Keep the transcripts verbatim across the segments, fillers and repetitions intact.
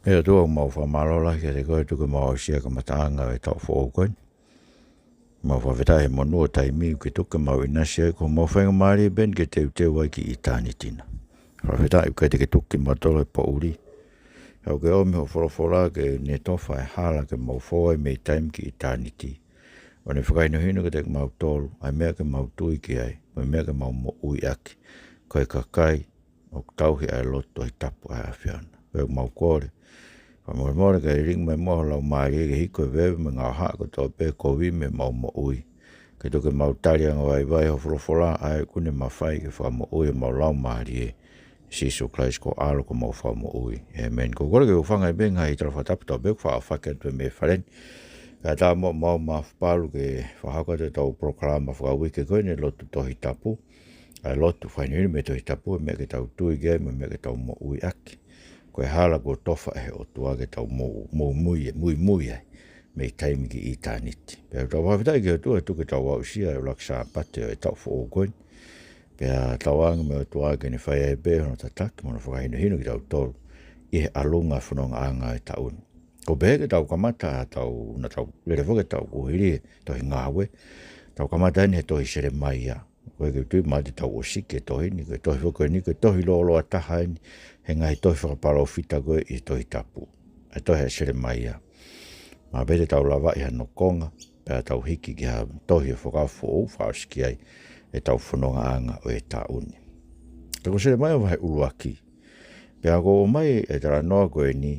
ʻE ʻOtua, ʻoku mau fakamālō lahi kiate koe tuku ke mau aʻusia e kamataʻanga ʻo e taʻu foʻou ko eni. Mau fakafetaʻi he monū ʻo e taimi ʻoku ke tuku ke mau ʻinasi ai, ko homau faingamālie pē eni ke teuteu ai ki ʻitāniti na. Fakafetaʻi ʻoku ʻikai te ke tuku kimautolu he poʻuli, ka ʻoku ke ʻomi hoʻo folofola ke ne tofa e hala ke mau fou ai mei taimi ki ʻitāniti, ʻo ne fakahinohino kiate kimautolu ʻa e meʻa ke mau tui ki ai, mo e meʻa ke mau moʻui ʻaki, ko e kakai ʻoku tauhi ʻa e lotu Tohi Tapu ʻa e ʻAfiona. Ko ia ʻoku mau kole, fakamolemole ke lilingi mai muʻa ho Laumālie ke hiko e veve mo e ngaohaʻa kotoa pē kovi mei heʻemau moʻui, ke tuku ke mau tali angavaivai hoʻo folofola ʻa ia ʻoku ne mafai ke fakamoʻui homau laumālie. Sīsū Kalaisi ko ho ʻAlo ko homau Fakamoʻui. ʻĒmeni. ʻOku ou kole ke u hūfanga ai pē he ngaahi tala fakatapu kotoa pē ʻoku faʻa fakahoko atu mei he fale ni, kae ʻatā muʻa ʻemau mafapalu ke fakahoko atu ʻetau polokalama fakauike ko eni, lotu Tohi Tapu. ʻA e lotu fakahinohino mei he Tohi Tapu, meʻa ke tau tui ki ai, mo e meʻa ke tau moʻui ʻaki. Ko e hala kuo tofa ʻe he ʻOtua ke tau mou, mou mui, muimui ai mei taimi ki ʻitāniti. Pea ʻoku tau fakafetaʻi ki he ʻOtua tuku ke tau aʻusia e ʻuluaki Sāpate ʻo e taʻu foʻou ko eni. Pea tauange mo e ʻOtua ke ne fai ai pē hono tataki mo hono fakahinohino kitautolu ʻi he ʻalunga fonongaʻanga ʻo e taʻu ni. ʻOku pehē ke tau kamata ʻa ʻetau, naʻa tau lele foki ʻetau kuohili he tohi Ngāue, tau kamata eni he tohi Selemaia. Ko e ke tui mahalo te tau ʻosi ki he tohi ni, ko e tohi foki ko eni, ko e tohi lōloa taha eni he ngaahi tohi fakapalōfita ko ē ʻi he Tohi Tapu, ʻa e tohi ʻa Selemaia. Mahalo pē te tau lavaʻi hano konga, pea tau hiki ki ha tohi ʻo e Fuakava Foʻou fakaʻosi ki ai ʻetau fonongaʻanga ʻo e taʻu ni. Ka ko Selemaia vahe ʻuluaki. Pea ʻoku ʻomai e talanoa ko eni,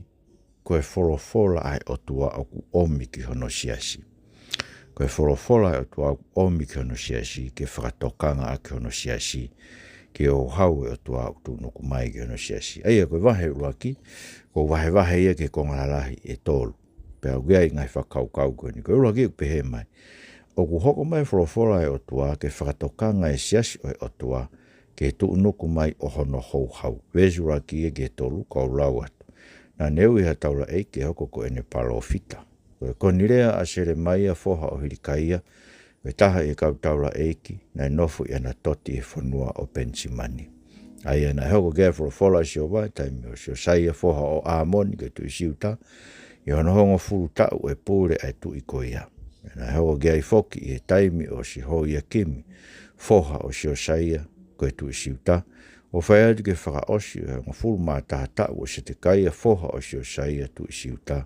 ko e folofola ʻa e ʻOtua ʻoku ʻomi ki hono siasi. Ko e folofola ʻa e ʻOtua ʻoku ʻomi ki hono siasi, ke fakatokanga ʻaki hono siasi ki he houhau ʻa e ʻOtua ʻoku tuʻunuku mai ki hono siasi. ʻA ia ko e vahe ʻuluaki, ʻoku vahevahe ia ki he konga lalahi ʻe tolu. Pea ʻoku ʻi ai e ngaahi fakakaukau ko eni. Ko e ʻuluaki ʻoku pehē mai, ʻoku hoko mai e folofola ʻa e ʻOtua ke fakatokanga e siasi ʻo e ʻOtua ki he tuʻunuku mai ʻo hono houhau. Veesi ʻuluaki ia ki he tolu, kau lau atu. Naʻa ne ui ha taulaʻeiki ke hoko ko ʻene palōfita. Ko e konilea ʻa Selemaia foha ʻo Hilikaia, ko e taha ʻi he kau taulaʻeiki naʻe nofo ʻi ʻAnatoti ʻi he fonua ʻo Penisimani. ʻA ia naʻe hoko ki ai e folofola ʻa Sihova ʻi he taimi ʻo Siosaia foha ʻo ʻĀmoni ko e tuʻi Siuta, ʻi hono hongofulu taʻu ʻo e pule ʻa e tuʻi ko ia. Naʻe hoko ki ai foki ʻi he taimi ʻo Sihoiakimi foha ʻo Siosaia ko e tuʻi Siuta, ʻo fai atu ki he fakaʻosi ʻo e hongofulu mā taha taʻu ʻo Setekaia foha ʻo Siosaia tuʻi Siuta,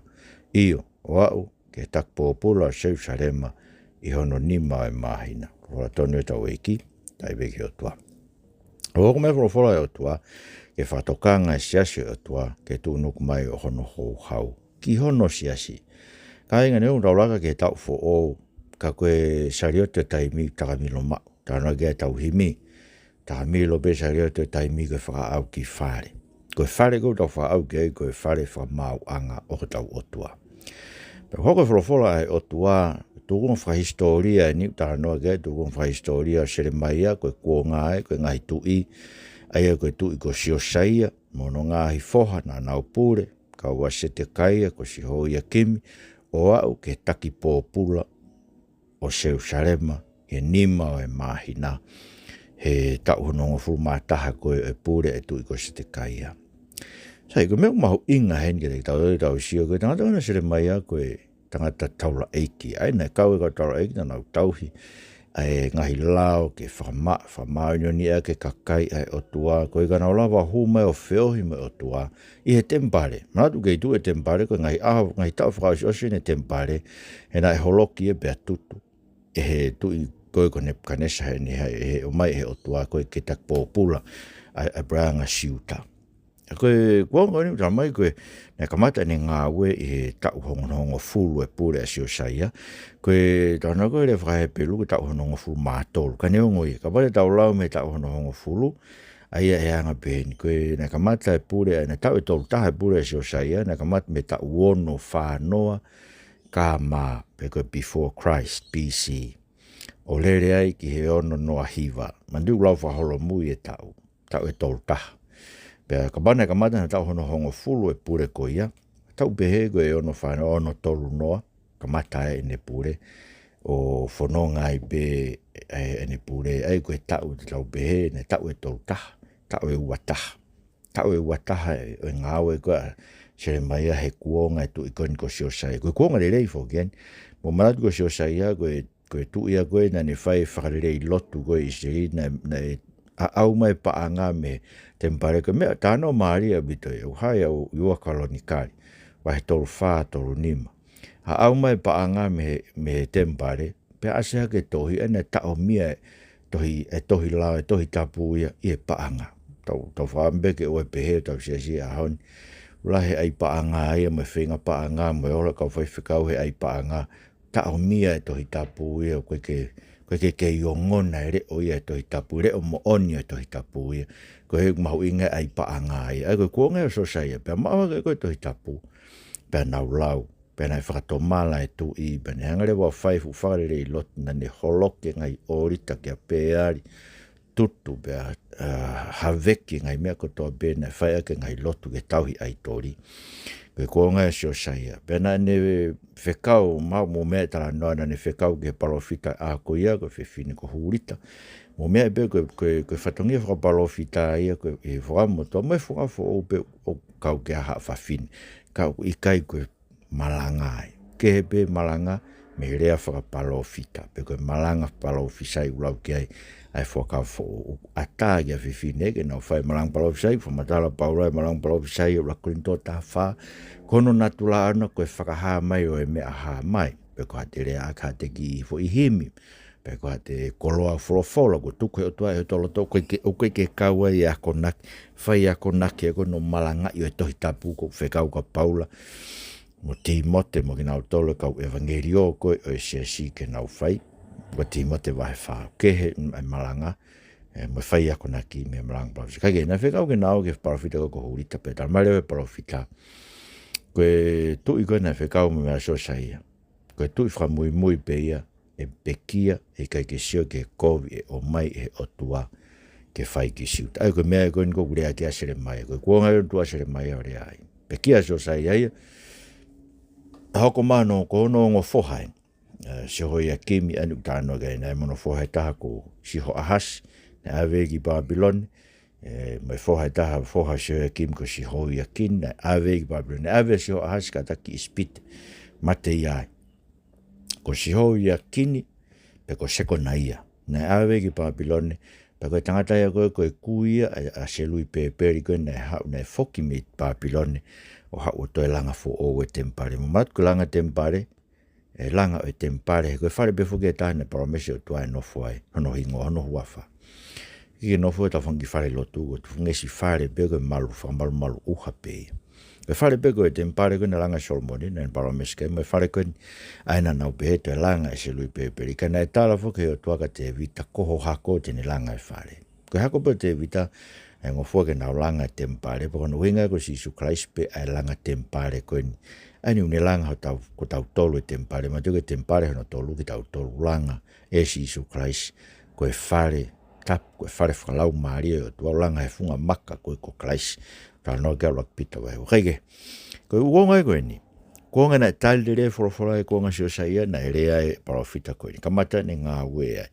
ʻio, ʻo aʻu ki he taki pōpula ʻo Selusalema ʻi hono nima ʻo e māhina. Ko e folofola tonu ʻa e ʻEiki, talitali pē ki he ʻOtua. ʻOku hoko mai e folofola ʻa e ʻOtua ke fakatokanga e siasi ʻo e ʻOtua ki he tuʻunuku mai ʻo hono houhau ki hono siasi. Kāinga, neongo ʻetau laka ki he taʻu foʻou, ka ko e saliote ʻo e taimi ʻoku takamilo maʻu. Talanoa ki ai ʻetau himi, takamilo pē saliote ʻo e taimi ko e fakaʻau ki fale. Ko e fale ʻoku tau fakaʻau ki ai, ko e fale fakamaauʻanga ʻo hotau ʻOtua. Pea hoko e folofola ʻa e ʻOtua, tūkunga fakahisitōlia eni ʻoku talanoa ki ai, tūkunga fakahisitōlia ʻo Selemaia, ko e kuonga ē, ko e ngaahi tuʻi, ʻa ia ko e tuʻi ko Siosaia mo hono ngaahi foha naʻa nau pule, kau ai ʻa Setekaia, ko Sihoiakimi, ʻo aʻu ki he taki pōpula ʻo Selusalema, he nima ʻo e māhina, he taʻu hono hongofulu mā taha ko ē ʻo e pule ʻa e tuʻi ko Setekaia. Sai, ko e meʻa ʻoku mahuʻinga heni ke tau, tau sio, ko e tangata ko ena Selemaia ko e tangata taulaʻeiki. ʻA ia naʻe kau e kau taulaʻeiki naʻa nau tauhi ʻa e ngaahi lao ke fakama-, fakamāʻoniʻoniʻi ʻaki e kakai ʻa e ʻOtua, koeʻuhi ka nau lava hū mai ʻo feohi mo e ʻOtua ʻi he temipale. Manatu ke ʻi tuʻa e temipale, ko e ngaahi ʻaho, ngaahi taʻu fakaʻosiʻosi eni e temipale, he naʻe holoki ia pea tutu ʻe he tuʻi ko ē ko Nepukanesa, he naʻe, he ʻomai ʻe he ʻOtua ko ē ke taki pōpula ʻa e, ʻa e puleʻanga Siuta. Ko e kuonga ko eni ʻoku talamai ko ē naʻe kamata ʻene ngāue ʻi he taʻu hono hongofulu ʻo e pule ʻa Siosaia. Ko e talanoa ko ē he lea faka-Hepelū ko e taʻu hono hongofulu mā tolu. Ka neongo ia, kapau te tau lau mei he taʻu hono hongofulu, ʻa ia ʻe anga pehē ni, ko e naʻe kamata e pule, ʻa ia naʻe taʻu ʻe tolu taha e pule ʻa Siosaia, naʻe kamata mei he taʻu ono fā noa K M, pe ko e before Christ, B C, ʻo lele ai ki he ono noa hiva. Manatu ʻoku lau fakaholomui e taʻu, taʻu ʻe tolu taha. Pea kapau naʻe kamata ʻi he taʻu hono hongofulu e pule ko ia, tau pehē ko e ono fā noa, ono tolu noa, kamata ai ʻene pule, ʻo fononga ai pē ʻene pule, ʻa ia ko e taʻu te tau pehē naʻe taʻu ʻe tolu taha, taʻu ʻe ua taha. Taʻu ʻe ua taha ʻo e ngāue ko ē ʻa Selemaia he kuonga e tuʻi ko eni ko Siosaia. Ko e kuonga lelei foki eni. Mou manatu ko Siosaia, ko e, ko e tuʻi ia ko ē naʻa ne fai e fakalelei lotu ko ē ʻi ʻIsileli, naʻe, naʻe ʻaʻau mai paʻanga mei he temipale. Ko e meʻa, talanoa mālie ʻaupito ia, ʻoku hā ia ʻi he ua Kalonikali, vahe tolu fā, tolu nima. ʻAʻau mai paʻanga mei he, mei he temipale, pea ʻasi hake e tohi, ʻa ia naʻe taʻomia e tohi, e tohi lao, e Tohi Tapu ia ʻi he paʻanga. Tau, tau fakaʻamu pē ke ʻoua ʻe pehē ʻetau siasi he ʻaho ni. Lahi e ʻai paʻanga ia, mo e feinga paʻanga, mo e ola e kau faifekau he ʻai paʻanga. Taʻomia e Tohi Tapu ia, ʻoku ʻikai ke, ʻoku ʻikai ke kei ongona e leʻo ia e Tohi Tapu, leʻo moʻoni e Tohi Tapu ia. Ko e mahuʻinga e ʻai paʻanga ia. ʻA ia ko e kuonga ia ʻo Siosaia, pea maʻu hake ko ē e Tohi Tapu, pea nau lau. Pea naʻe fakatomala e tuʻi, pea ne hanga leva ʻo fai e fuʻu fakalelei lotu, naʻa ne holoki e ngaahi ʻōlita kia Pēali, tutu pea, ā, haveki e ngaahi meʻa kotoa pē naʻe fai ʻaki e ngaahi lotu ke tauhi ʻaitoli. Ko e kuonga ia ʻo Siosaia. Pea naʻa ne fekau, mou, mou meaʻi e talanoa, naʻa ne fekau ki he palōfita ʻa ko ia, ko e fefine ko Hulita. Mou meaʻi pē ko e, ko e, ko e fatongia fakapalōfita ia, ko e, ʻi he Fuakava Motuʻa, mo e Fuakava Foʻou pē ʻoku kau ki ai haʻa fafine. Ka ʻoku ʻikai ko e malanga ai. Kehe pē malanga mei he lea fakapalōfita, pe ko e malanga palōfisai ʻoku lau ki ai ʻa e Fuakava Foʻou. ʻOku ʻatā kia fefine ke nau fai e malanga palōfisai, fakamatala ʻa Paula e malanga palōfisai ʻi he ʻuluaki Kolinitō taha fā, ko hono natula ʻana ko e fakahā mai ʻo e meʻa hā mai, pe ko haʻate lea ʻaki haʻate kiʻi foʻi himi, pe ko haʻate koloa folofola, kuo tuku ʻe he ʻOtua ʻi hotau loto, ʻoku ʻikai ke, ʻoku ʻikai ke kau ai e akonaki, fai akonaki, ʻa ia ko hono malangaʻi ʻo e Tohi Tapu ʻoku fekau kia Paula mo Tīmote mo kinautolu e kau ʻevangeliō ko ē ʻo e siasi ke nau fai. Ko Tīmote vahe fā, kehe e malanga, ē, mo e fai akonaki mei he malanga palōfisai. Ka ko e naʻe fekau ke nau ō ki he palōfita ko ē ko Hulita, pea talamai leva ʻe he palōfita, ko e tuʻi ko ē naʻe fekau mei he meʻa ʻo Siosaia, ko e tuʻi fakamuimui pē ia, ʻe pekia, ʻe ʻikai ke sio ki he kovi ʻe ʻomai ʻe he ʻOtua ke fai ki Siuta. ʻA ia ko e meʻa ia ko eni ʻoku lea ki ai ʻa Selemaia. Ko e kuonga ia ʻo e tuʻa ʻa Selemaia ʻo lea ai. Pekia ʻa Siosaia ia, ʻa ia ʻoku hoko mai hono, ko hono ongo foha ē, ē, Sihoiakimi, ʻa ia ʻoku talanoa ki ai, naʻe ʻi ai mo hono foha ʻe taha ko Sihoahasi, naʻe ʻave ki Pāpilone, ē, mo e foha ʻe taha, foha ʻo Sihoiakimi ko Sihoiakini, naʻe ʻave ki Pāpilone, naʻe ʻave ʻa Sihoahasi kātaki ki ʻIsipite, mate ia ai. Ko Sihoiakini, pe ko Sekonaia, naʻe ʻave ki Pāpilone, pea ko e tangata ia ko ē, ko e kui ia ʻa, ʻa Seluipēpeli ko ē naʻe haʻu, naʻe foki mei Pāpilone, ʻo haʻu ʻo toe langa foʻou e temipale. Mou manatu ko e langa temipale, e langa ʻo e temipale, he ko e fale pē foki ʻe taha naʻe palōmesi ʻe he ʻOtua ʻe nofo ai, hono hingoa, hono huafa. ʻIkai ke nofo ai ha tau fanga kiʻi falelotu, ko e tau fanga kiʻi fale pē ko e malu, fakamalumalu ʻuha pē ia. Ko e fale pē ko ē temipale ko ē naʻe langa ʻe Solomone, naʻe palōmesi ki ai, mo e fale ko eni, ʻa ia naʻa nau pehē toe langa ʻe Seluipēpeli. Ka naʻe tala foki ʻe he ʻOtua kia Tēvita ko ho hako te ne langa e fale. Ko e hako pē ʻo Tēvita, ʻa e ngofua ke nau langa e temipale, pea ko hono ʻuhinga ko Sīsū Kalaisi pē ʻa e langa temipale ko eni. ʻA ia naʻa ne langa hotau, ko tautolu e temipale, manatu ko e temipale hono tolu kitautolu, langa ʻe Sīsū Kalaisi, ko e fale tapu, ko e fale fakalaumālie ʻo e ʻOtua, langa he funga maka ko ē ko Kalaisi. Talanoa ki ai ʻuluaki Pita vahe ua. Kae kehe, ko e kuonga ia ko eni, kuonga naʻe tali lelei e folofola he kuonga ʻo Siosaia, naʻe lea ai e palōfita ko eni. Kamata ʻene ngāue ai.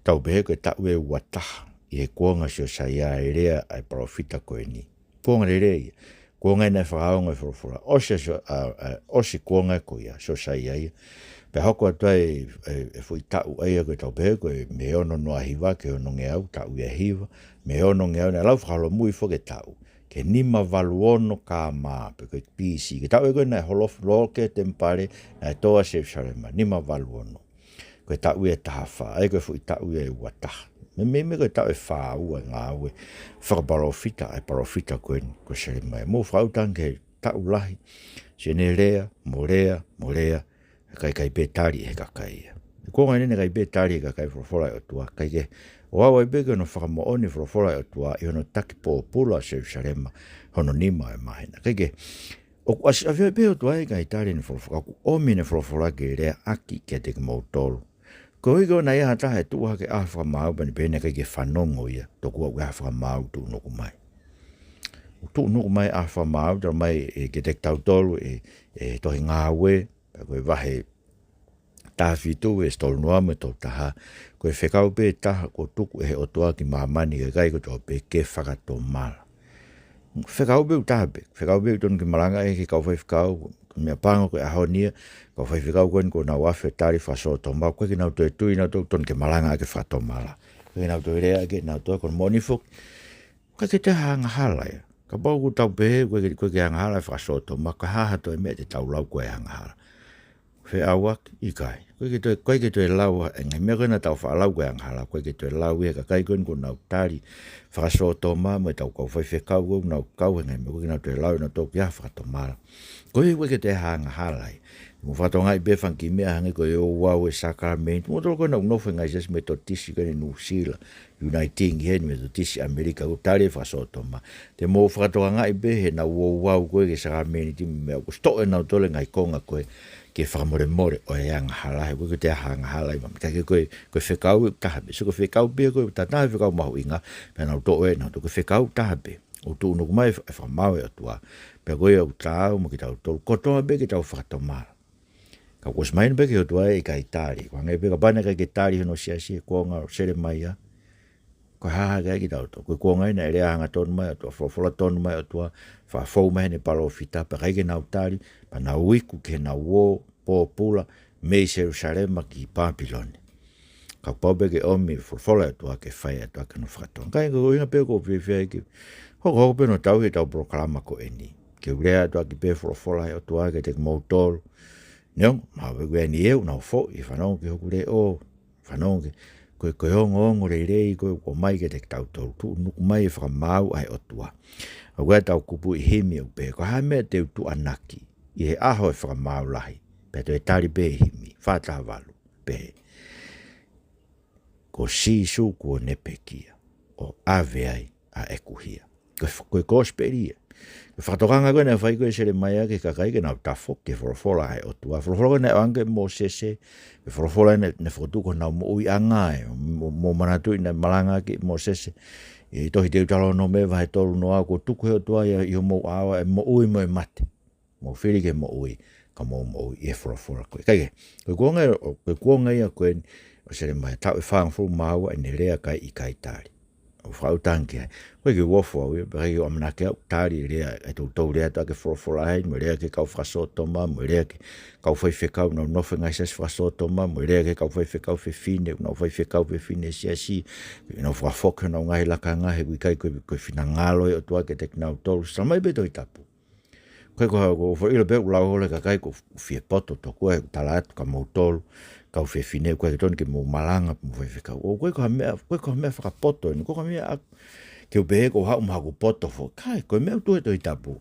Tau pehē ko e taʻu ʻe ua taha ʻi he kuonga ʻo Siosaia e lea ʻa e palōfita ko eni. Kuonga lelei ia. Kuonga ia naʻe fakaongo e folofola. ʻOsi ʻa Sio-, ʻa, ʻa, ʻosi e kuonga ko ia ʻo Siosaia ia, pea hoko atu ai e, e foʻi taʻu ʻa ia ko ē tau pehē ko e mei he ono noa hiva ki he onongeau, taʻu ia ʻe hiva, mei he onongeau, naʻe lau fakaholomui foki e taʻu ki he nima valu ono K M, pe ko e B C. Ko e taʻu ia ko ē naʻe holoki e temipale, naʻe tō ʻa Selusalema, nima valu ono. Ko e taʻu ia ʻe taha fā, ʻa ia ko e foʻi taʻu ia ʻe ua taha. Meimei, meimei ko e taʻu ʻe fā ua e ngāue fakapalōfita ʻa e palōfita ko eni ko Selemaia. Mou fakaʻuta ange ki he taʻu lahi, siʻene lea mo lea mo lea, kae ʻikai pē tali ʻe he kakai ia. Ko e kuonga eni naʻe ʻikai pē tali ʻe he kakai e folofola ʻa e ʻOtua, kae kehe, ʻo aʻu ai pē ki hono fakamoʻoni e folofola ʻa e ʻOtua ʻi hono taki pōpula ʻo Selusalema, hono nima ʻo e māhina. Kae kehe, ʻoku ʻasi ʻafio pē ʻOtua ʻi he ʻikai tali ʻene folofola, ʻoku ʻomi ʻene folofola ke leaʻaki kiate kimoutolu. Koeʻuhi ko ʻene ʻi ai ha taha ʻe tuʻu hake ʻaho fakamaau pea ne pehē naʻe ʻikai ke fanongo ia, tokua ʻoku ʻi ai ha ʻaho fakamaau tuʻunuku mai. ʻOku tuʻunuku mai e ʻaho fakamaau, talamai ʻe, kiate kitautolu ʻe, ʻe he tohi Ngāue, pea ko e vahe taha fitu veesi tolu noa mo e tolu taha, ko e fekau pē ʻe taha kuo tuku ʻe he ʻOtua ki māmani, kae ʻikai kotoa pē, ke fakatomala. Fekau pē ʻoku taha pē, fekau pē ʻoku tonu ke malangaʻi ʻe he kau faifekau, meʻapango ko e ʻaho ni ia, kau faifekau ko eni kuo nau afe tali fakasōtoma, ʻoku ʻikai ke nau toe tui nautolu ʻoku tonu ke malangaʻaki e fakatomala. ʻIkai ke nau toe lea ʻaki ʻe nautolu, ko e moʻoni foki, ʻoku ʻikai ke toe angahala ia. Kapau ʻoku tau pehē, ʻoku ʻikai ke, ʻoku ʻikai ke angahala e fakasōtoma, ko e hā ha toe meʻa te tau lau ko e angahala? Feʻauaki, ʻikai. ʻOku ʻikai ke toe, ʻoku ʻikai ke toe lau ʻa e ngaahi meʻa ko ē naʻa tau faʻa lau ko e angahala, ʻoku ʻikai ke toe lau ia ʻe he kakai ko eni kuo nau tali fakasōtoma mo e tau kau faifekau ko ē ʻoku nau kau he ngaahi meʻa, ʻoku ʻikai ke nau toe lau ʻe nautolu ki ha fakatomala. Ko ia ʻoku ʻikai ke toe angahala ia. Mou fakatokangaʻi pē fanga kiʻi meʻa hangē ko e ouau e sākalamēniti. Mou tolu ko ē naʻa nau nofo he ngaahi siasi Metotisi ko eni Nuʻusila, Uniting heni Metotisi ʻAmelika, ʻoku tali e fakasōtoma. Te mou fakatokangaʻi pē heʻenau ouau ko ē ki he sākalamēniti mo e meʻa, ʻoku ʻosi toʻo ʻe nautolu e ngaahi konga ko ē ke fakamolemole ʻo e angahala, he ʻoku ʻikai ke toe angahala ia, mami. Ka ko e, ko e fekau ʻe taha pē, sio ko e fekau pē ko ē, tatau e fekau mahuʻinga, pea nau toʻo ʻe nautolu, ko e fekau taha pē. ʻOku tuʻunuku mai e fakamaau ʻa e ʻOtua, pea ko ia ʻoku taau mo kitautolu kotoa pē ke tau fakatomala. Ka kuo ʻosi mahino pē ki he ʻOtua ʻe ʻikai tali. Ko e hangē pē kapau naʻe ʻikai ke tali hono siasi e kuonga ʻo Selemaia, ko e hā hake ai kitautolu? Ko e kuonga ia naʻe lea hangatonu mai e ʻOtua, folofola tonu mai e ʻOtua, fakafou mai heʻene palōfita, pea ʻikai ke nau tali, pea nau iku ki heʻenau ō pōpula mei Selusalema ki Pāpilone. Ka kuo pau pē ke ʻomi e folofola ʻa e ʻOtua ke fai atu ʻaki hono fakatokanga. Ka ko e ʻuhinga pē ʻoku ou fiefia ai ke hokohoko pē hono tauhi ʻetau polokalama ko eni, ke u lea atu ʻaki pē e folofola ʻa e ʻOtua kiate kimoutolu. Neongo, mahalo pē ʻoku ʻi ai e niʻihi ʻoku nau foʻi, fanongo ki hoku leʻo, fanongo ki, ko e, ko e ongoongo lelei ko ē ʻoku ʻomai kiate kitautolu, tuʻunuku mai e fakamaau ʻa e ʻOtua. ʻOku ʻi ai ʻetau kupuʻi himi ʻoku pehē, ko e hā e meʻa te u tuʻunaki ʻi he ʻaho ʻo e fakamaau lahi? Pea toe tali pē e himi, fā taha valu, pehē, ko Sīsū kuo ne pekia, ʻo ʻave ai ʻa ʻeku hia. Ko e f-, ko e kosipeli ia. Ko e fakatokanga ko ē naʻe fai ko ē ʻe Selemaia ki he kakai ke nau tafoki ki he folofola ʻa e ʻOtua. Folofola ko ē naʻe ʻoange kia Mōsese, ko e folofola naʻe, naʻe fokotuʻu ko honau moʻuiʻanga ē, mo, mo manatuʻi naʻe malangaʻaki ʻe Mōsese ʻi he tohi Teutalōnome vahe tolu noa, kuo tuku ʻe he ʻOtua ia ʻi homou ʻao ʻa e moʻui mo e mate. Mou fili ki he moʻui, ka mou moʻui ʻi he folofola ko ē. Kae kehe, ko e kuonga ia, ko e kuonga ia ko ē ʻo Selemaia, taʻu ʻe fāngofulu mā ua ʻene lea kae ʻikai tali. ʻOku ou fakaʻuta ange ki ai. ʻOku ʻikai ke u ofo au ia, pea ʻikai ke u ʻamanaki au ʻoku tali e lea, ʻe toutou lea atu ʻaki e folofola ʻa e, mo e lea ki he kau fakasōtoma, mo e lea ki he kau faifekau ʻoku nau nofo he ngaahi siasi fakasōtoma, mo e lea ki he kau faifekau fefine ʻoku nau faifekau fefine he siasi, ʻoku nau fakafoki honau ngaahi lakanga, he ʻoku ʻikai ko e, ko e finangalo ʻo e ʻOtua kiate kinautolu. Talamai pē ʻe he Tohi Tapu. ʻOku ʻikai ko ha, ko e foʻi ʻilo pē ʻoku lau holo ʻe he kakai ʻoku fie poto tokua, ʻoku tala atu kia moutolu kau fefine, ʻoku ʻikai totonu ke mou malanga mo faifekau. ʻOku ʻikai ko ha meʻa, ʻoku ʻikai ko ha meʻa fakapoto eni, ʻoku ʻikai ko ha meʻa ʻa, ke u pehē ʻoku ou haʻu mo haʻaku poto foki. ʻIkai, ko e meʻa ʻoku tuʻu he Tohi Tapu.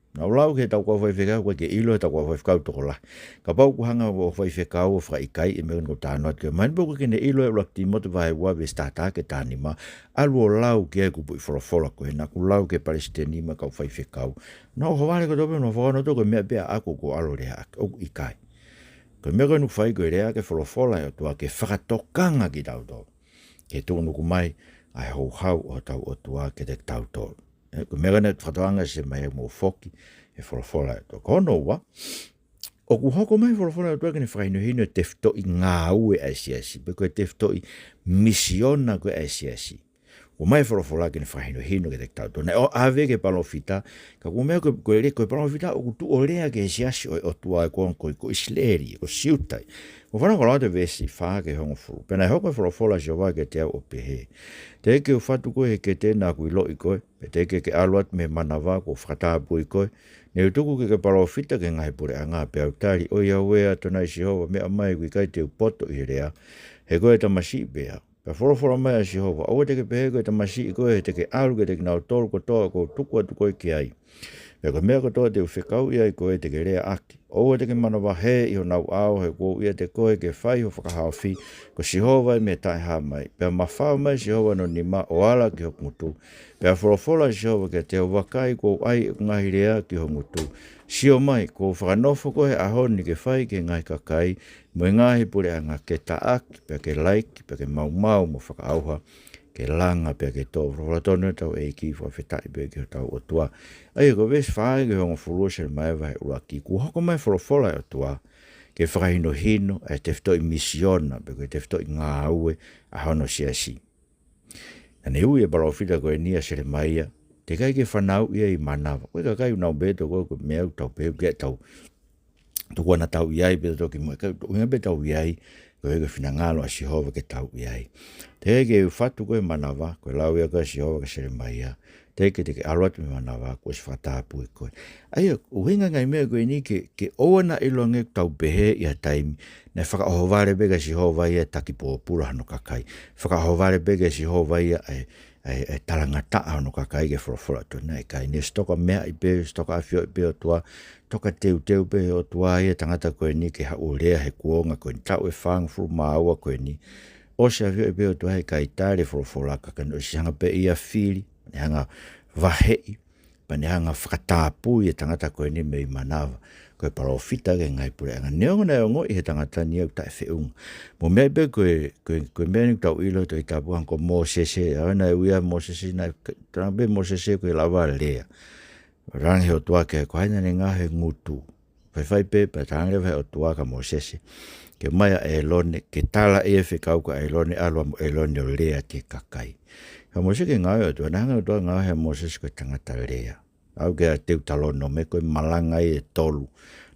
Naʻa ku lau ki heʻetau kau faifekau, ʻoku ʻikai ke ʻilo ʻe heʻetau kau faifekau tokolahi. Kapau ʻoku hanga ʻo faifekau ʻo fakaʻikaiʻi e meʻa ko ē naʻa ku talanoa atu ki ai. Mahino pē ʻoku ʻikai ke ne ʻilo ʻe he ʻuluaki Tīmote vahe ua veesi taha taha ki he taha nima. ʻAlu ʻo lau ki ai e kupuʻi folofola ko ē naʻa ku lau ki he palesiteni mo e kau faifekau. Naʻa nau ʻohovale kotoa pē, naʻa nau fakahā nautolu ko e meʻa pē ʻaʻaku ʻoku ou ʻalu ʻo lea ʻaki. ʻOku ʻikai. Ko e meʻa ko ē ʻoku fai ko e lea ʻaki e folofola ʻa e ʻOtua ke fakatokanga kitautolu ki he tuʻunuku mai ʻa e houhau ʻo hotau ʻOtua kiate kitautolu. ʻE, ko e meʻa ko ē naʻe fakatokanga ʻe Selemaia, mou foki ki he folofola ʻa e ʻOtua. Ko hono ua, ʻoku hoko mai e folofola ʻa e ʻOtua ke ne fakahinohino e tefitoʻi ngāue ʻa e siasi, pe ko e tefitoʻi misiona ko ē ʻa e siasi. ʻOku ʻomai e folofola ke ne fakahinohino kiate kitautolu. Naʻe ʻave ki he palōfita, ka ʻoku meʻa ko e, ko e le-, ko e palōfita ʻoku tuʻu ʻo lea ki he siasi ʻo e ʻOtua, ʻa ia ko, ko, ko ʻIsileli, ko Siuta ia. Mou fanongo atu ki he veesi fā ki he hongofulu. Pea naʻe hoko e folofola ʻa Sihova kiate au ʻo pehē: Teʻeki ke u fatu koe he kete naʻa ku ʻiloʻi koe, pea teʻeki ke ke ʻalu atu mei he manava kuo u fakatapui koe? Ne u tuku ke ke palōfita ki he ngaahi puleʻanga. Pea u tali, ʻOiauē, ʻAtonai Sihova, meʻa mai, ʻoku ʻikai te u poto ʻi he lea, he ko e tamasiʻi pē au. Pea folofola mai ʻa Sihova, ʻOua te ke pehē ko e tamasiʻi koe, he te ke ʻalu kiate kinautolu kotoa ʻoku ou tuku atu koe ki ai. Pea ko e meʻa kotoa te u fekauʻi ai koe te ke lea ʻaki. ʻOua te ke manavahē ʻi honau ʻao, he ʻoku ou ʻiate koe ke fai ho fakahaofi, ko Sihova ia mei he taʻehāmai. Pea mafao mai ʻa Sihova ʻi hono nima ʻo ala ki hoku ngutu. Pea folofola ʻa Sihova kiate au, Vakai, kuo u ʻai ʻeku ngaahi lea ki ho ngutu. Sio mai, kuo u fakanofo koe he ʻaho ni ke fai ki he ngaahi kakai mo e ngaahi puleʻanga, ke taʻaki, pea ke laiki, pea ke maumau mo fakaʻauha, ke langa pea ke tō. Folofola tonu ʻa hotau ʻEiki, fakafetaʻi pē ki hotau ʻOtua. ʻA ia ko e veesi fā ki he hongofulu ʻo Selemaia vahe ʻuluaki, kuo hoko mai e folofola ʻa e ʻOtua ke fakahinohino e tefitoʻi misiona, pe ko e tefitoʻi ngāue ʻa hono siasi. Naʻa ne ui e palōfita ko eni ʻa Selemaia, Teʻeki ai ke fanauʻi ai ʻi manava. Ko e kakai ʻoku nau pehē ʻe tautolu ko e meʻa ʻoku tau pehē ʻoku ʻikai ke tau, tuku ʻa ʻetau ʻi ai pē ʻo toki mo, ʻikai, ʻuhinga pē ʻetau ʻi ai, ko e ʻuhinga ko e finangalo ʻa Sihova ke tau ʻi ai. Teʻeki ai ke fatu koe ʻi manava, ko e lau ia ko ē ʻa Sihova kia Selemaia. Teʻeki ke te ke ʻalu atu mei manava, kuo ʻosi fakatapui koe. ʻA ia, ʻuhinga e ngaahi meʻa ko eni ke, ke ʻoua naʻa ʻiloange ʻoku tau pehē ʻi ha taimi, naʻe fakaʻohovale pē kia Sihova ia e taki pōpula hono kakai. Fakaʻohovale pē kia Sihova ia e, e, e talangataʻa hono kakai ke folofola atu, naʻe ʻikai. Ne ʻosi toka meaʻi pē, ʻosi toka ʻafioʻi pē ʻOtua, toka teuteu pē ʻOtua ia e tangata ko eni ke haʻu ʻo lea he kuonga ko eni, taʻu ʻe fāngofulu mā ua ko eni. ʻOsi ʻafioʻi pē ʻOtua he ʻikai tali e folofola, ka ka ne ʻosi hanga pē ia ʻo fili, ne hanga ʻo vaheʻi, pea ne hanga ʻo fakatapui e tangata ko eni mei manava. Ko e palōfita ki he ngaahi puleʻanga. Neongo naʻe ongoʻi ʻe he tangata ni ʻoku taʻefeʻunga. Mo e meʻa pē ko e, ko e, ko e meʻa ni ʻoku tau ʻilo he Tohi Tapu, hangē ko Mōsese, ʻa ia naʻe ui ʻa Mōsese, naʻe, tala pē Mōsese ʻoku ʻikai lava lea. Talaange ʻe he ʻOtua ki ai ko hai naʻa ne ngaohi e ngutu. Faifai pē, pea talaange leva ʻe he ʻOtua kia Mōsese ke ʻomai ʻa ʻĒlone, ke tala ʻe ia e fekau kia ʻĒlone, ʻalu ʻa ʻĒlone ʻo lea ki he kakai. Ka Mōsese ke ngaohi ʻe he ʻOtua, naʻe hanga ʻe he ʻOtua ʻo ngaohi ʻa Mōsese ko e tangata lea. Aʻu ki he Teutalōnome, ko e malanga ia ʻe tolu,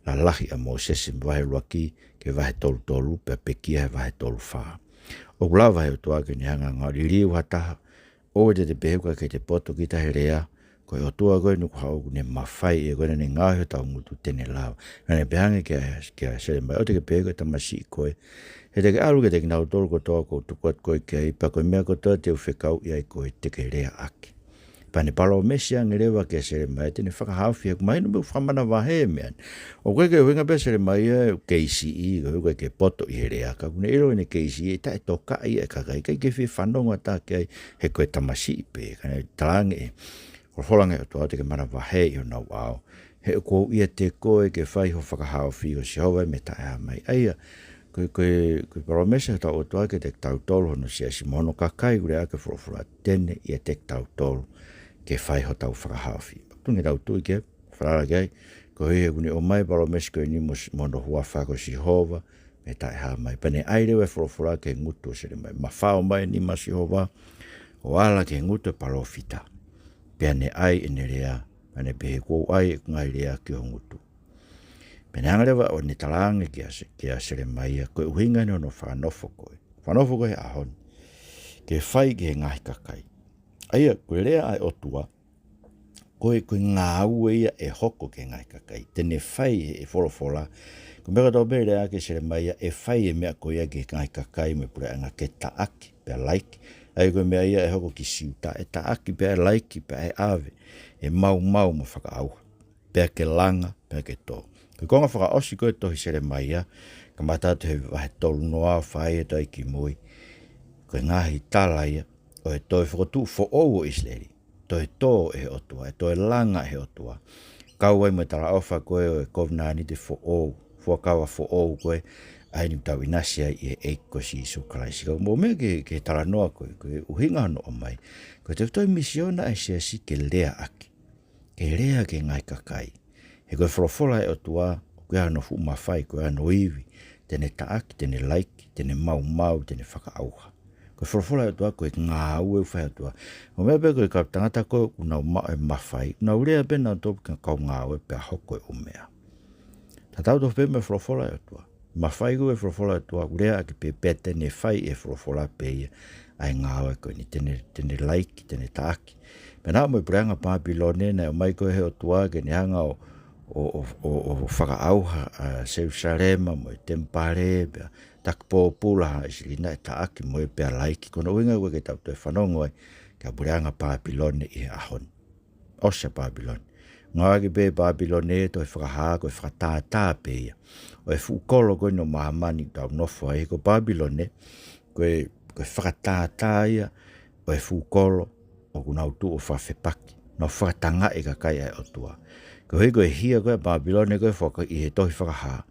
lalahi ʻa Mōsese, vahe ʻuluaki ki he vahe tolu tolu, pea pekia he vahe tolu fā. ʻOku lava ʻe he ʻOtua ke ne hanga ʻo liliu ha taha, ʻoua te te pehē ʻoku ʻikai te te poto kita he lea, ko e ʻOtua ko eni ʻoku haʻu, ʻoku ne mafai, ʻa ia ko ē naʻa ne ngaohi hotau ngutu te ne lava. Naʻa ne pehē ange kia, kia Selemaia, ʻoua te ke pehē ko e tamasiʻi koe. He te ke ʻalu kiate kinautolu kotoa ʻoku ou tuku atu koe ki ai, pea ko e meʻa kotoa te u fekauʻi ai koe te ke leaʻaki. Pea ne palōmesi ange leva kia Selemaia te ne fakahaofi, he ʻoku mahino pē ʻoku fakamanavahē e meʻa ni. ʻOku ʻikai ke ʻuhinga pē ʻa Selemaia ʻoku kei siʻi, ko e ʻuhinga ke poto ʻi he lea, ka ʻoku ne ʻilo ʻene kei siʻi, ʻe taʻetokaʻi e kakai, ʻikai ke fie fanongo ʻatā ki ai, he ko e tamasiʻi pē. Ka ne talaange ʻe he folofola ange ʻa e ʻOtua, te ke manavahē ʻi honau ʻao. He ʻoku ou ʻiate koe ke fai ho fakahaofi, ko Sihova ia mei he Taʻehāmai. ʻA ia, ko e, ko e, ko e palōmesi ʻa hotau ʻOtua kiate kitautolu hono siasi mo hono kakai ʻoku lea ʻaki e folofola, te ne ʻiate kitautolu ke fai hotau fakahaofi. Tuku ke tau tui ki ai, falala ki ai, koeʻuhi he ʻoku ne ʻomai e palōmesi ko eni mo s-, mo hono huafa ko Sihova mei he Taʻehāmai. Pea ne ʻai leva e folofola ki he ngutu ʻo Selemaia. Mafao mai e nima ʻo Sihova ʻo ala ki he ngutu ʻo e palōfita. Pea ne ʻai ʻene lea, pea ne pehē, kuo u ʻai ʻeku ngaahi lea ki ho ngutu. Pea ne hanga leva ʻo ne talaange kia Se-, kia Selemaia, ko e ʻuhinga eni hono fakanofo koe. Fakanofo koe he ʻaho ni ke fai ki he ngaahi kakai. ʻA ia, ko e lea ʻa e ʻOtua, ko e, ko e ngāue ia ʻe hoko ki he ngaahi kakai. Te ne fai ʻe he folofola, ko e meʻa kotoa pē ʻe lea ʻaki ʻe Selemaia, ʻe fai e meʻa ko ia ki he ngaahi kakai mo e puleʻanga ke taʻaki pea laiki. ʻA ia ko e meʻa ia ʻe hoko ki Siuta, ʻe taʻaki pea laiki pea ʻe ʻave, ʻe maumau mo fakaʻauha, pea ke langa, pea ke tō. Ko e konga fakaʻosi ko ē ʻo e tohi Selemaia, kamata atu he vahe tolu noa ʻo fai atu ai ki mui, ko e ngaahi tala ia ʻo e toe fokotuʻu foʻou ʻo ʻIsileli. Toe tō ʻe he ʻOtua, ʻe toe langa ʻe he ʻOtua. Kau ai mo e talaʻofa ko ē ʻo e kovinānite foʻou, fuakava foʻou ko ē, ʻa eni ʻoku tau ʻinasi ai ʻi he ʻEiki ko Sīsū Kalaisi. Ka ʻoku ou meʻa ki he, ki he talanoa ko ē, ko e ʻuhinga hono ʻomai, ko e tefitoʻi misiona ʻa e siasi ke leaʻaki, ke lea ki he ngaahi kakai. He ko e folofola ʻa e ʻOtua, ʻoku ʻi ai hono fuʻu mafai, ʻoku ʻi ai hono ivi, te ne taʻaki, te ne laiki, te ne maumau, te ne fakaʻauha. Ko e folofola ʻa e ʻOtua, ko e ngāue ʻoku fai ʻe he ʻOtua. Ko e meʻa pē ko e kau tangata ko ē ʻoku nau maʻu e mafai, nau lea pē nautolu ki he kau ngāue pea hoko e ʻū meʻa. Tatau tofu pē mo e folofola ʻa e ʻOtua. Mafai ko ē e folofola ʻa e ʻOtua, ʻoku lea ʻaki pē, pea te ne fai ʻe he folofola pē ia ʻa e ngāue ko eni, te ne, te ne laiki, te ne taʻaki. Pea naʻa mo e puleʻanga Pāpilone, naʻe ʻomai ko ē ʻe he ʻOtua ke ne hanga ʻo, ʻo, ʻo, ʻo, ʻo fakaʻauha ʻa Selusalema mo e temipale, pea taki pōpula ʻa ʻIsileli, naʻe taʻaki mo ia pea laiki. Ko hono ʻuhinga ʻoku ʻikai ke tau toe fanongo ai ki he puleʻanga Pāpilone ʻi he ʻaho ni. ʻOsi ʻa Pāpilone. Ngāueʻaki pē ʻe Pāpilone e tohi Fakahā ko e fakatātā pē ia ʻo e fuʻu kolo ko eni ʻo māmani ʻoku tau nofo ai. Ko Pāpilone, ko e, ko e fakatātā ia ʻo e fuʻu kolo ʻoku nau tuʻu ʻo fakafepaki, nau fakatangaʻi e kakai ʻa e ʻOtua. Koeʻuhi ko e hia ko ē ʻa Pāpilone ko ē faka-, ʻi he tohi Fakahā,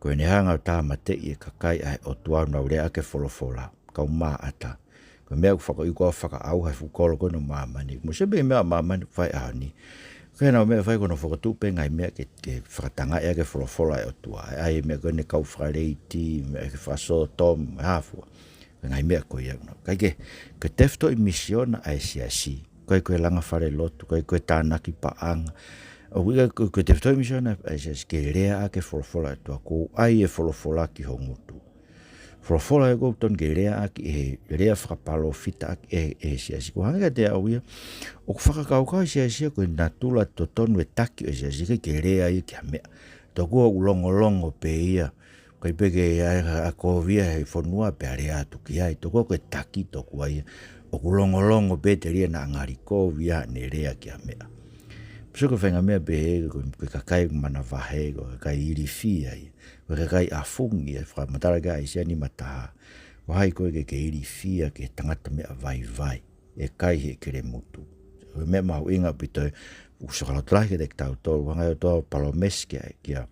ko ʻene hanga ʻo tāmateʻi e kakai ʻa e ʻOtua ʻoku nau lea ʻaki e folofola, kau maʻata. Ko e meʻa ʻoku fakaʻuhinga ko ē ʻo fakaʻauha e fuʻu kolo ko eni ʻo māmani. Mou sio pē ki he meʻa ʻa māmani ʻoku fai he ʻaho ni. Ko e hā nau meʻa ʻoku fai? Ko hono fokotuʻu pē ngaahi meʻa ke, ke fakatangaʻi ʻaki e folofola ʻa e ʻOtua. ʻA e, ʻa e meʻa ko eni kau fakaleiti, meʻa ke fakasōtoma, mo e hā fua. Ko e ngaahi meʻa ko ia ʻoku nau. Kae kehe, ko e tefitoʻi misiona ʻa e siasi, ʻikai ko e langa falelotu, ʻikai ko e tānaki paʻanga. ʻOku ʻikai ko, ko e tefitoʻi misiona ʻa e siasi ke lea ʻaki e folofola ʻa e ʻOtua, ko e ʻai e folofola ki ho ngutu. Folofola ʻoku totonu ke lea ʻaki ʻe he, lea fakapalōfita ʻaki ʻe, ʻe he siasi. Ko e hangē kiate au ia, ʻoku fakakaukau e siasi ia ko e natula totonu e taki ʻo e siasi ke, ke lea ia ki ha meʻa. Tokua ʻoku longolongo pē ia, ʻikai pē ke ʻai ha, ha kovi ia he fonua pea lea atu ki ai. Tokua ko e taki tokua ia, ʻoku longolongo pē telia naʻa ngali kovi ia ne lea ki ha meʻa. Pea sio ko e faʻahinga meʻa pehē, ko, ko e kakai manavahē, ko e kakai ilifia ia, ko e kakai ʻafungi ia, fakamatala ki ai ʻa ʻAisea nima taha. Ko hai koe ke ke ilifia ki he tangata meʻa vaivai, ʻe kai he kelemutu. Ko e meʻa mahuʻinga ʻaupito ē, ʻoku sio ʻa e lotu lahi kiate kitautolu, hanga ʻe he ʻOtua ʻo palōmesi ki ai, kia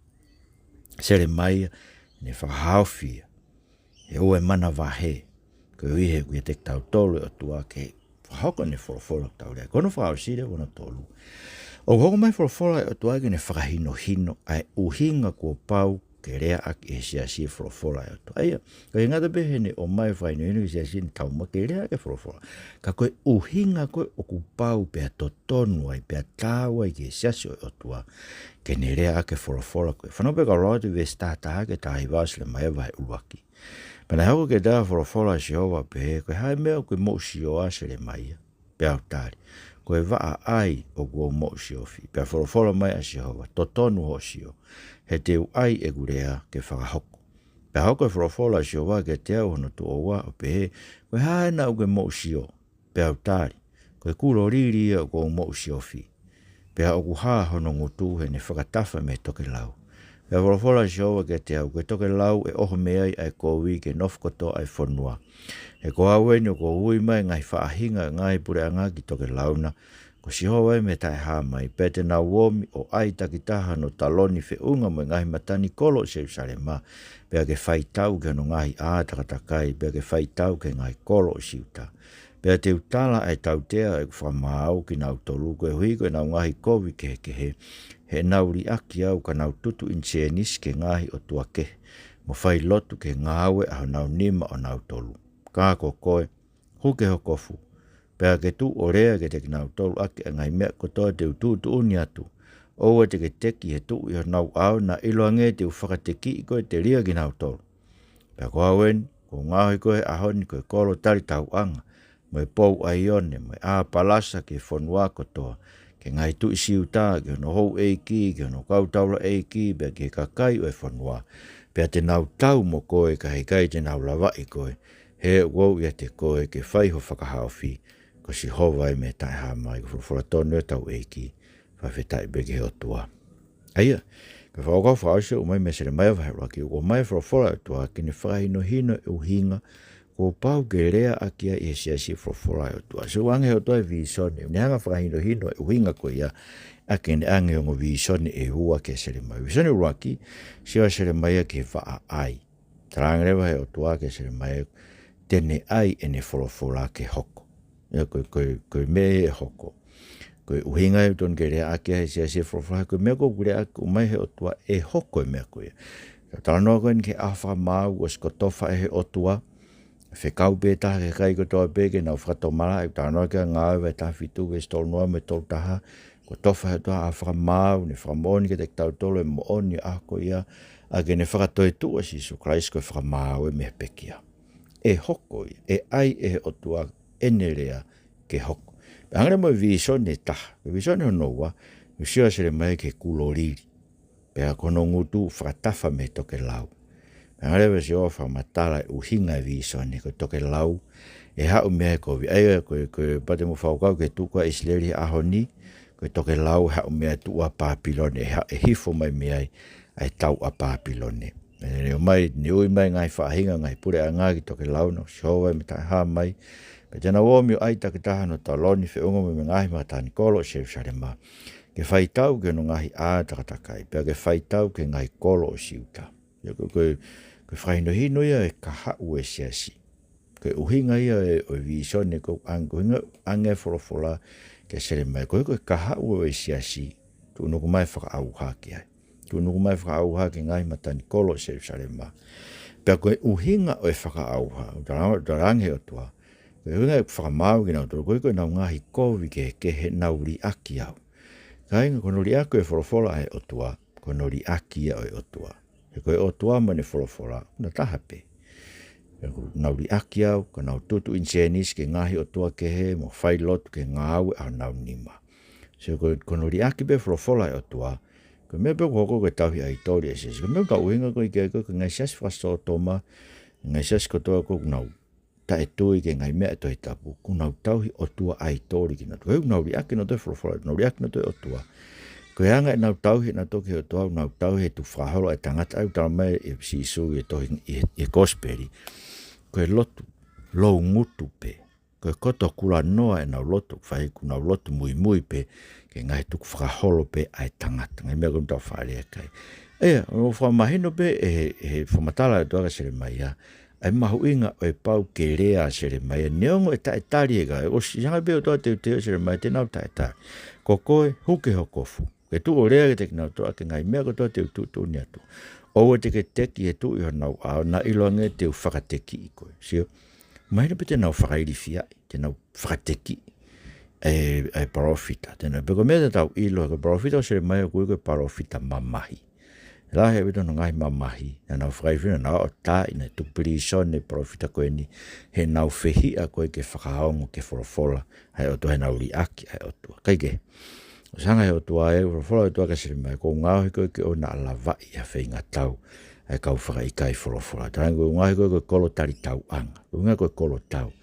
Selemaia, ne fakahaofi ia ʻe ʻoua ʻe manavahē, koeʻuhi he ʻoku ʻiate kitautolu e ʻOtua ke fakahoko ʻene folofola ʻoku tau lea. Ko hono fakaʻosi leva hono tolu. ʻOku hoko mai e folofola ʻa e ʻOtua ke ne fakahinohino ʻa e ʻuhinga kuo pau ke lea ʻaki ʻe he siasi e folofola ʻa e ʻOtua. ʻA ia, ʻikai ngata pē heʻene ʻomai e fakahinohino ki he siasi ʻene taumuʻa ke lea ʻaki e folofola. Ka ko e ʻuhinga ko ē ʻoku pau pea totonu ai, pea taau ai ki he siasi ʻo e ʻOtua, ke ne lea ʻaki e folofola ko ē. Fanongo pē kau lau atu e veesi taha taha ki he taha hiva ʻo Selemaia vahe ʻuluaki. Pea naʻe hoko kiate au e folofola ʻa Sihova ʻo pehē, ko e hā e meʻa ʻoku ke moʻusiofi, Selemaia? Pea u tali, ko e vaʻa ʻai ʻoku ou moʻusiofi. Pea folofola mai ʻa Sihova, totonu hoʻo sio, he te u ʻai ʻeku lea ke fakahoko. Pea hoko e folofola ʻa Sihova kiate au hono tuʻo ua ʻo pehē, ko e hā ena ʻoku ke moʻusiofi? Pea u tali, ko e kulo lili ia ʻoku ou moʻusiofi. Pea ʻoku hā hono ngutu heʻene fakatafa mei he tokelau. Pea folofola ʻa Sihova kiate au, ko e tokelau ʻe ʻoho mei ai ʻa e kovi ke nofo kotoa ʻa e fonua. He ko au eni ʻoku ou ui mai e ngaahi faʻahinga ʻo e ngaahi puleʻanga ki tokelau na, ko Sihova ia mei he Taʻehāmai, pea te nau omi ʻo ʻai takitaha hono taloni feʻunga mo e ngaahi matanikolo ʻo Selusalema, pea ke faitau ki hono ngaahi ʻā takatakai, pea ke faitau ki he ngaahi kolo ʻo Siuta. Pea te u tala ʻa e tautea ʻo ʻeku fakamaau kinautolu, koeʻuhi ko ʻenau ngaahi kovi kehekehe, heʻenau liʻaki au ka nau tutu ʻinisēnisi ki he ngaahi ʻotua kehe, mo fai lotu ki he ngāue ʻa honau nima ʻonautolu. Ka ko koe, hū ki ho kofu, pea ke tuʻu ʻo lea kiate kinautolu ʻaki ʻa e ngaahi meʻa kotoa te u tuʻutuʻuni atu. ʻOua te ke teki he tuʻu ʻi honau ʻao, naʻa ʻiloange te u fakatekiʻi koe telia kinautolu. Pea ko au eni, ʻoku ou ngaohi koe he ʻaho ni ko e kolo talitauʻanga, mo e pou ʻaione, mo e ʻā palasa ki he fonua kotoa, ki he ngaahi tuʻi Siuta, ki hono houʻeiki, ki hono kau taulaʻeiki, pea ki he kakai ʻo e fonua. Pea te nau tau mo koe, ka heʻikai te nau lavaʻi koe, he ʻoku ou ʻiate koe ke fai ho fakahaofi, ko Sihova ia mei he Taʻehāmai. Ko e folofola tonu ia ʻa hotau ʻEiki, fakafetaʻi pē ki he ʻOtua. ʻA ia, ko e fakakaukau fakaʻosi ʻoku ʻomai mei Selemaia vahe ʻuluaki, ʻoku ʻomai e folofola ʻa e ʻOtua ke ne fakahinohino e ʻuhinga kuo pau ke lea ʻaki ai ʻe he siasi e folofola ʻa e ʻOtua. Sio, ʻoange ʻe he ʻOtua e vīsone, ne hanga ʻo fakahinohino e ʻuhinga ko ia, ʻaki ʻene ʻoange e ongo vīsone ʻe ua kia Selemaia. Vīsone ʻuluaki, sio ʻa Selemaia ki he vaʻa ʻai. Talaange leva ʻe he ʻOtua kia Selemaia, te ne ʻai ʻene folofola ke hoko. Ia ko e, ko e, ko e meʻa ʻe hoko. Ko e ʻuhinga ia ʻoku totonu ke lea ʻaki ʻe he siasi e folofola, ko e meʻa ʻoku lea ʻaki, ʻomai ʻe he ʻOtua, ʻe hoko e meʻa ko ia. Ka talanoa ko eni ki he ʻaho fakamaau, ʻosi kotofa ʻe he ʻOtua, fekau pē taha ki he kakai kotoa pē ke nau fakatomala, ʻi he talanoa ki he Ngāue vahe taha fitu, veesi tolu noa mo e tolu taha, kotofa ʻe he ʻOtua ʻaho fakamaau, ne fakamoʻoni kiate kitautolu e moʻoni ʻo e ʻaho ko ia, ʻaki ʻene fakatoetuʻu ʻa Sīsū Kalaisi ko e fakamaau mei he pekia. ʻE hoko ia, ʻe ʻai ʻe he ʻOtua ʻene lea ke hoko. Pea hanga leva mo e vīsone ʻe taha, ko e vīsone hono ua, ʻoku sio ʻa Selemaia ki he kulo lili. Pea ko hono ngutu fakatafa mei he tokelau. Pea hanga leva ʻe Sihova ʻo fakamatala e ʻuhinga e vīsone, ko e tokelau ʻe haʻu mei ai e kovi. ʻA ia ko e, ko e pate mo fakakaukau ki he tuʻu ko ē ʻa ʻIsileli he ʻaho ni, ko e tokelau ʻe haʻu mei ai e tuʻu ʻa Pāpilone, ʻe ha-, ʻe hifo mai mei ai ʻa e tau ʻa Pāpilone. Ne ʻomai, ne ui mai e ngaahi faʻahinga, ngaahi puleʻanga ki tokelau na, ko Sihova ia mei he Taʻehāmai. Pea te nau omi ʻo ʻai takitaha hono taloni feʻunga mo e ngaahi matanikolo ʻo Selusalema, ke faitau ki hono ngaahi ʻā takatakai, pea ke faitau ki he ngaahi kolo ʻo Siuta. Ia ko, ko, ko e fakahinohino ia e kahaʻu ʻo e siasi. Ko e ʻuhinga ia e, ʻo e vīsone ko ē ʻoku ʻoange, ko e ʻuhinga ʻoku ʻoange e folofola kia Selemaia. Ko e, ko e kahaʻu ʻo e siasi, tuʻunuku mai e fakaʻauha ki ai. Tuʻunuku mai e fakaʻauha ki he ngaahi matanikolo ʻo Selusalema. Pea ko e ʻuhinga ʻo e fakaʻauha, ʻoku tala-, talaange ʻe he ʻOtua, ko Pea ʻuhinga ʻeku fakamaau kinautolu, ko e ko ʻenau ngaahi kovi kehekehe ʻenau liʻaki au. Kāinga, ko hono liʻaki ʻo e folofola ʻa e ʻOtua, ko hono liʻaki ia ʻo e ʻOtua. He ko e ʻOtua mo ʻene folofola, ʻoku na taha pē. Pea ko ʻenau liʻaki au, ko ʻenau tutu ʻinisēnisi ki he ngaahi ʻotua kehe, mo fai lotu ki he ngāue ʻa honau nima. Sio, ko, ko hono liʻaki pē folofola ʻa e ʻOtua, ko e meʻa pē ʻoku hoko ko e tauhi ʻaitoli ʻa e siasi. Ko e meʻa ʻoku ʻuhinga ko ē ki ai ko e ngaahi siasi fakasōtoma, ngaahi siasi kotoa ko ē ʻoku nau taʻetui ki he ngaahi meʻa ʻa e Tohi Tapu, ʻoku nau tauhi ʻotua ʻaitoli kinautolu. He ʻoku nau liʻaki kinautolu e folofola, nau liʻaki kinautolu e ʻOtua. Ko e anga ʻenau tauhi ʻenautolu ki he ʻOtua, ʻoku nau tauhi e tukufakaholo ʻa e tangata, ʻa ia ʻoku talamai mai ʻe Sīsū ʻi he tohi, ʻi he, ʻi he kosipeli. Ko e lotu loungutu pē. Ko e koto kulanoa ʻenau lotu, fai ʻoku nau lotu muimui pē ki he ngaahi tukufakaholo pē ʻa e tangata, ngaahi meʻa ko ē ʻoku tau faʻa lea ki ai. ʻA ia, ʻoku fakamahino pē ʻe he, ʻe he fakamatala ʻa e ʻOtua kia Selemaia ʻa e mahuʻinga ʻo e pau ke lea ʻa Selemaia, neongo ʻe taʻetali ʻe he kakai. ʻOsi hanga pē ʻe he ʻOtua ʻo teuteu ʻa Selemaia, te nau taʻetali. Ko koe, hū ki ho kofu, ke tuʻu ʻo lea kiate kinautolu ʻaki e ngaahi meʻa kotoa te u tuʻutuʻuni atu. ʻOua te ke teki ʻi he tuʻi ʻo honau ʻao, naʻa ʻiloange te u fakatekiʻi koe. Sio, mahino pē te nau fakailifiaʻi, te nau fakatekiʻi ʻa e, ʻa e palōfita. Te nau, pea ko e meʻa te tau ʻilo, ko e palōfita ʻo Selemaia ʻoku ui ko e palōfita mamahi. Lahi ʻaupito hono ngaahi mamahi naʻa nau fakailifiaʻi, naʻa nau ʻoatu ʻa e tuku pilīsone e palōfita ko eni, he naʻa nau fehiʻa ko ē ke fakaongo ki he folofola ʻa e ʻOtua, he naʻa nau liʻaki ʻa e ʻOtua. Kae kehe, ʻosi hanga ʻe he ʻOtua ʻo folofola ʻa e ʻOtua kia Selemaia, kuo u ngaohi koe ke ʻoua naʻa lavaʻi ha feingatau ʻa e kau fakaʻikaiʻi folofola. Talaange kuo u ngaohi koe ko e kolo talitauʻanga. Ko e ʻuhinga ko e kolo tau,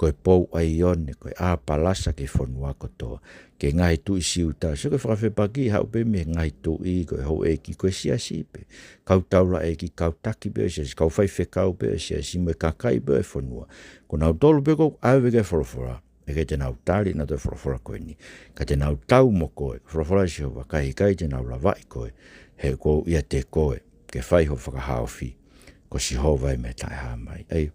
ko e pou ʻaione, ko e ʻā palasa ki he fonua kotoa, ki he ngaahi tuʻi Siuta. Sio, ko e fakafepaki, haʻu pē mei he ngaahi tuʻi, ko e houʻeiki, ko e siasi pē. Kau taulaʻeiki, kau taki pē ʻo e siasi, kau faifekau pē ʻo e siasi, mo e kakai pē ʻo e fonua. Ko kinautolu pē ʻoku ʻave ki ai e folofola, ʻe ʻikai te nau tali ʻenautolu e folofola ko eni. Ka te nau tau mo koe, folofola ʻa Sihova, ka ʻe ʻikai te nau lavaʻi koe, he ʻoku ou ʻiate koe ke fai ho fakahaofi. Ko Sihova ʻa e meʻa taʻehāmai. ʻA ia,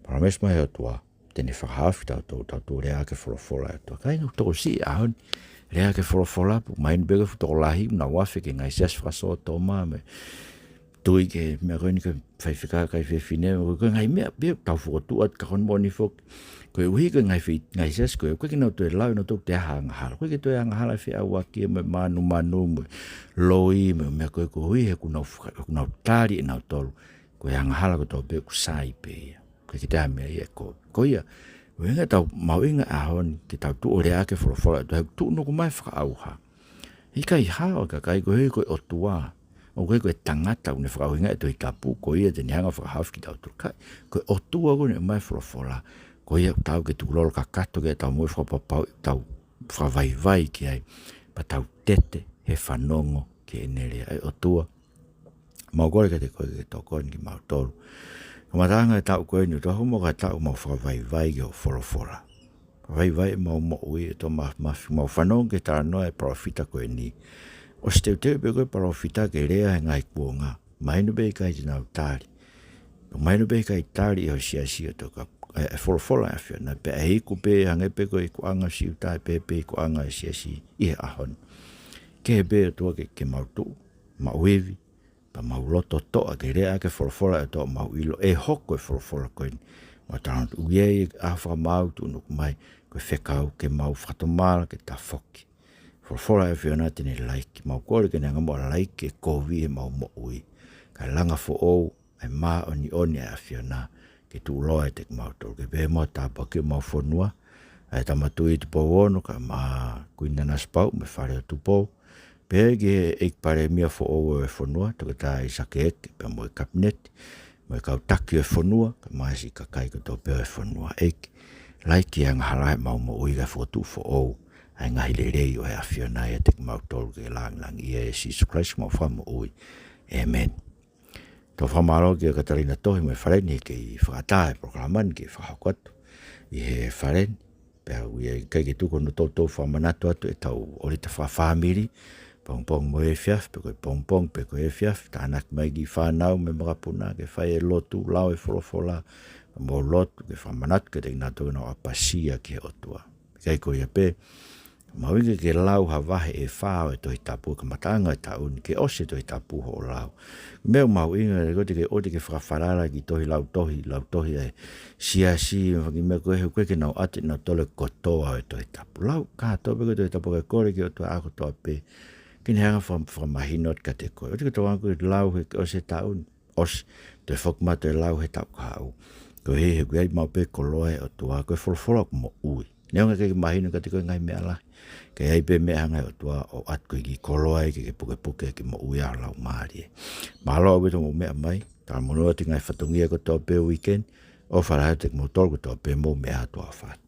palōmesi mai ʻe he ʻOtua te ne fakahaofi kitautolu, tau tuʻu ʻo lea ʻaki e folofola ʻa e ʻOtua. Kāinga, ʻoku tokosiʻi e ʻaho ni, lea ʻaki e folofola, pea mahino pē ko e fuʻu tokolahi ʻoku nau afe ki he ngaahi siasi fakasōtoma, mo e tui ki he meʻa ko eni, ko e faifekau kakai fefine, ko e, ko e ngaahi meʻa pē ʻoku tau fokotuʻu atu, ka ko hono moʻoni foki, koeʻuhi ko e ngaahi fei-, ngaahi siasi ko ē, ʻoku ʻikai ke nau toe lau ʻenautolu ki ha angahala. ʻOku ʻikai ke toe angahala e feʻauaki ia mo e mānumanu mo e loi mo e meʻa ko ē, koeʻuhi he ʻoku nau faka-, ʻoku nau tali ʻenautolu ko e angahala kotoa pē ʻoku sai pē ia. ʻOku ʻikai ke toe ʻi ai ha meʻa ia ʻe kovi. Ko ia, ʻuhinga ʻetau mahuʻinga he ʻaho ni ke tau tuʻu ʻo lea ʻaki e folofola ʻa e ʻOtua, he ʻoku tuʻunuku mai e fakaʻauha. ʻIkai hao e kakai, koeʻuhi ko e ʻOtua. ʻOku ʻikai ko e tangata ʻoku ne fakaʻuhingaʻi e Tohi Tapu, ko ia te ne hanga ʻo fakahaofi kitautolu. Ka ko e ʻOtua ʻoku ne ʻomai e folofola, ko ia ʻoku taau ke tukulolo kakato ki ai ʻetau moʻui, fakapapauʻi ʻoku tau fakavaivai ki ai, pea tau tete he fanongo ki heʻene lea. ʻE ʻOtua, mau kole kiate koe ke ke tokoni kimautolu. Kamataʻanga e taʻu ko eni, ʻoku tau hoko mai ki he taʻu ʻoku mau fakavaivai ki hoʻo folofola. Fakavaivai ʻemau moʻui, ʻe ʻOtua Māfimafi, mau fanongo ki he talanoa ʻa e palōfita ko eni. ʻOsi teuteu pē ko ē e palōfita ke lea he ngaahi kuonga, mahino pē ʻikai te nau tali. Mahino pē ʻikai tali ʻe ho siasi ʻo toka, ʻe, ʻe folofola ʻa e ʻAfiona, pea ʻe iku pē, hangē pē ko e ikuʻanga ʻo Siuta, ʻe pehē pē ikuʻanga ʻo e siasi ʻi he ʻaho ni. Kehe pē ʻOtua ke, ke mau tuʻu maʻu ivi, pea mau loto toʻa ke lea ʻaki e folofola ʻa e ʻOtua, mau ʻilo ʻe hoko e folofola ko eni. Mau talanoa atu, ʻoku ʻi ai e ʻaho fakamaau ʻoku tuʻunuku mai, ko e fekau ke mau fakatomala, ke tafoki. Folofola ʻa e ʻAfiona te ne laiki, mau kole ke ne hanga muʻa ʻo laiki e kovi ʻi heʻemau moʻui, kae langa foʻou ʻa e māʻoniʻoni ʻa e ʻAfiona ke tuʻuloa ʻiate kimautolu. Ke pehē muʻa e tāpuaki ʻo homau fonua, ʻa e Tama Tuʻi Tupou Ono, kae ʻumaʻā Kuini Nanasipauʻu mo e Fale ʻo Tupou, pehē ki he ʻEiki Palēmia foʻou ʻo e fonua, Toketā ʻAisake ʻEke, pea mo e Kapineti, mo e kau taki ʻo e fonua, kae ʻumaʻā siʻi kakai kotoa pē ʻo e fonua. ʻEiki, laiki e angahala ʻi heʻemau moʻui kae fokotuʻu foʻou ʻa e ngaahi lelei ʻo e ʻAfiona ʻiate kimautolu ke langilangiʻia ʻia Sīsū Kalaisi ko homau Fakamoʻui. ʻĒmeni. Tau fakamālō kia Katalina Tohi mo e fale ni he kei fakaʻatā e polokalama ni ke fakahoko atu ʻi he fale ni. Pea ʻoku ʻikai ke tuku hono toutou fakamanatu atu ʻetau ʻōlita fakafāmili, pongipongi mo e efiafi, pe ko e pongipongi pe ko e efiafi, tānaki mai e kiʻi fānau mei he makapuna ke fai e lotu, lau e folofola, mo lotu ke fakamanatu kiate kinautolu ke nau ʻapasia ki he ʻOtua. ʻIkai ko ia pē, Mahuʻinga ke lau ha vahe ʻe fā ʻo e Tohi Tapu, kamataʻanga e taʻu ni, ke ʻosi e Tohi Tapu hoʻo lau. Meʻa mahuʻinga, ko e ʻoua te ke, ʻoua te ke fakafalala ki he tohi lautohi, lautohi ʻa e siasi, fanga meʻa ko ē, he ʻoku ʻikai ke nau ʻoatu ʻenautolu e kotoa ʻo e Tohi Tapu. Lau kātoa pē ko e Tohi Tapu, kae kole ki he ʻOtua ʻa kotoa pē ke ne hanga ʻo faka-, fakamahino atu kiate koe. ʻOua te ke tokanga ke lau he ʻosi e taʻu ni, ʻosi, toe foki mai toe lau he taʻu kahaʻu. Koeʻuhi he ʻoku ʻi ai maʻu pē e koloa ʻa e ʻOtua, ko e folofola ʻoku moʻui. Neongo ʻoku ʻikai ke mahino kiate koe e ngaahi meʻa lahi, ka ʻe ʻi ai pē e meʻa ʻe hanga ʻe he ʻOtua ʻo ʻoatu koe e kiʻi koloa ia ke ke pukepuke ke moʻui ai ho laumālie. Mālō ʻaupito hoʻomou meʻa mai, talamonū atu ki he ngaahi fatongia kotoa pē ʻo e weekend, ʻofa lahi atu kiate kimoutolu kotoa pē, mou meʻa ā, tuʻa ʻofa atu.